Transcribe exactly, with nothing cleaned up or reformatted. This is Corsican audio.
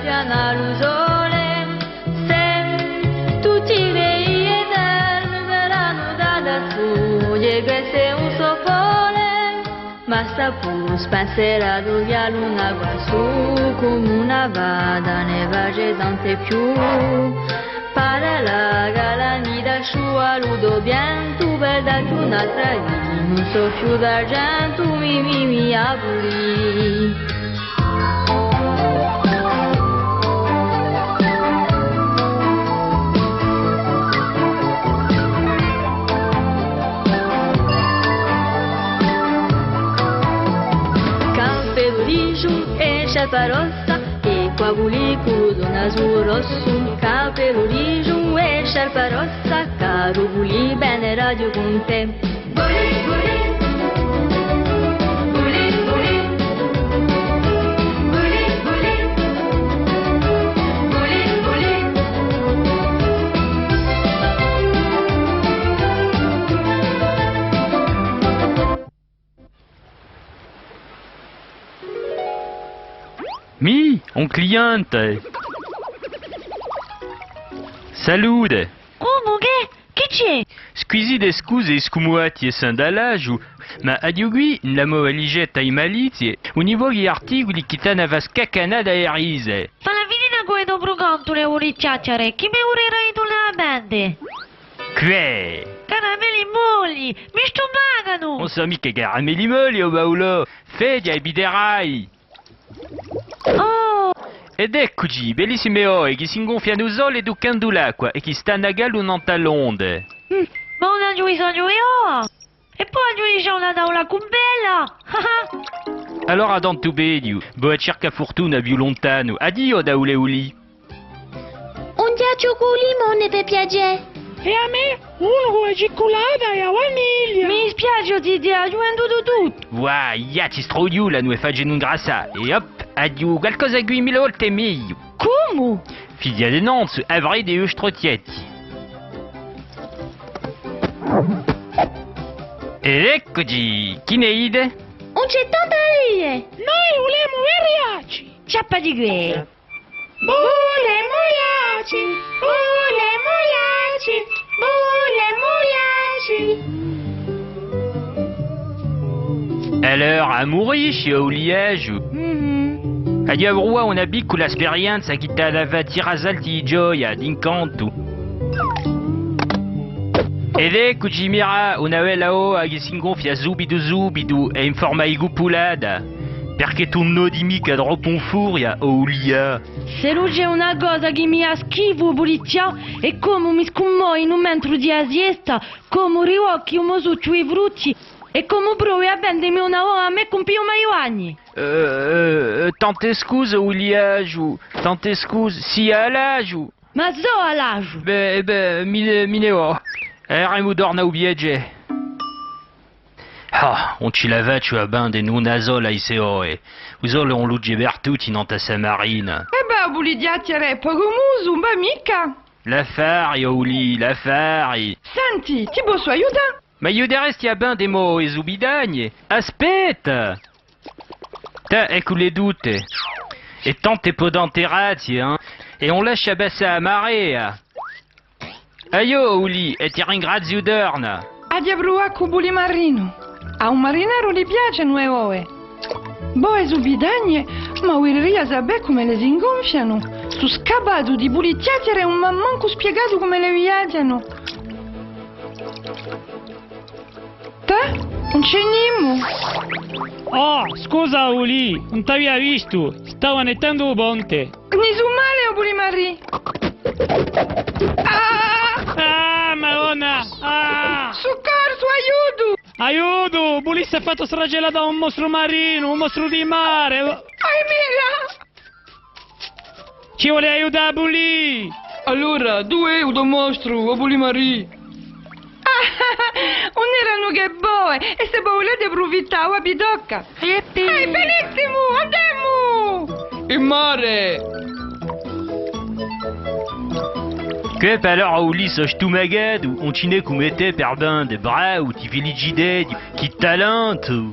Piana lu sole, sè tutti i veli eterni veranu da lassù, è questu hè un so fole. Ma sta puru spensieratu chì a luna quassù, cum'è una fata, ne face tante più. Pare la calamita sciualuta u piantu, per dacci un'altra vita, un soffiu d'argentu, mi, mi, mi, a pulì. Campellu lisgiu è sciarpa rossa, è quà vulì cù u so nasu rossu. Campellu lisgiu è sciarpa rossa, caru vulì, vene raghju cun tè. Vulì, vulì, vulì, vulì, vulì, vulì, vulì, vulì. Mì, un cliente! Salute! Cumu, chì, chì ci hè? Scusite, scuse, scumudati è sandalagiu, ma aghju quì, in la mo valigetta di malizie, uni pochi d'articuli chì t'anu à fà scaccanà da e rise. Falla finita cù e to brucantule, o Bulì Chjachjare, chì mi vulireti tù à vende? Què? Carameli molli, mi stumacanu! Ùn sò micca carameli molli, o Paulò! Feghja è viderai! Oh! Ed eccuci, bellissime oe, chì s'ingonfianu sole tucchendu l'acqua è chì stanu à gallu nant'à l'onde. Mm, ma ùn aghju bisognu eiu! È po aghju digià una taula cumbella! Allora tantu peghju, vò à circà furtuna più luntanu. Addiu, taule Ulì! Un ghjacciu cù u limone, per piacè. È à mè unu cù a cicculata è a vaniglia. Mi dispiace, o zitè, aghju vendutu tuttu. Và, i ghjacci stroiulanu è facenu ingrassà. È op, aghju qualcosa quì mille volte megliu. Cumu? Fighja di nonzu, avrete u vostru ghjacciu. Ed eccuci, chì ne dite? Ùn ci hè tantu à dì! Noi vulemu vede i ghjacci! Chjappa di què! Vulemu i ghjacci, vulemu i ghjacci, vulemu i ghjacci. Allora, amurisci o Uliaghju? Mhm. Aghju à pruvà una piccula sperienza chì t'hà da fà tirà salti di gioia, d'incantu. Ed eccuci, mira, una bella oa chì s'ingonfia subitu subitu è in forma di cuppulata. Perchè tù ùn nodi micca troppu in furia, o Ulià. S'ellu ci hè una cosa chì mi dà schifu, o Bulì Chjachjare, hè comu mi scummovi in u mentru di a siesta, comu riocchi u mo succiu di frutti, è comu provi à vendemi una oa à mè ch'ùn pigliu mai guadagni. Eh, eh, eh, tante scuse, o Uliaghju, tante scuse, sì à l'aghju. Ma sò à l'aghju! Bè, bè, mi ne, mi ne vò. È eremu torna à u viaghju. Ah, ùn ci la facciu à vende una sola di ste oe. U sole ùn luce per tutti nant'à sta marina. È bè, o Bulì Chjachjare, pocu musu, ùn và micca. L'affari, o Ulì, l'affari. Senti, ti possu aiutà? M'aiuteresti à vende e mo oe subitagne? Aspetta! Tè, eccule tutte. È tante potente grazie, eh? È ùn lascia passà a marea. Aiò, Ulì, è ti ringraziu torna. Aghju à pruvà cù u Bulì Marinu. À un marinaru li piacenu e oe. Bò e subitagne, ma vuleria sapè cum'elle s'ingonfianu. Sò scappatu di Bulì Chjachjare è ùn m'hà mancu spiegatu cum'elle viaghjanu. Tè? Ùn ci hè nimu? Oh, scusa, Ulì, ùn t'avia vistu, stava nettendu u ponte. Nisun male, o Bulì Marì? Ah! Ah, Madonna! Ah! Succorsu, aiutu! Aiutu! Bulì s'hè fattu sfragellà da un mostru marinu, un mostru di mare! Ai mia! Ci vole aiutu à Bulì! Allora, duve hè u to mostru, o Bulì Marì? Ùn eranu chè boe, è s'è vo vulete prufittà, avà vi tocca! Yippi! È benissimu, andemu! In mare! Chì bè, allora Ulì sò stumacatu, ùn ci n'hè cum'è tè per vende, bravu, ti feliciteghju, chì talentu!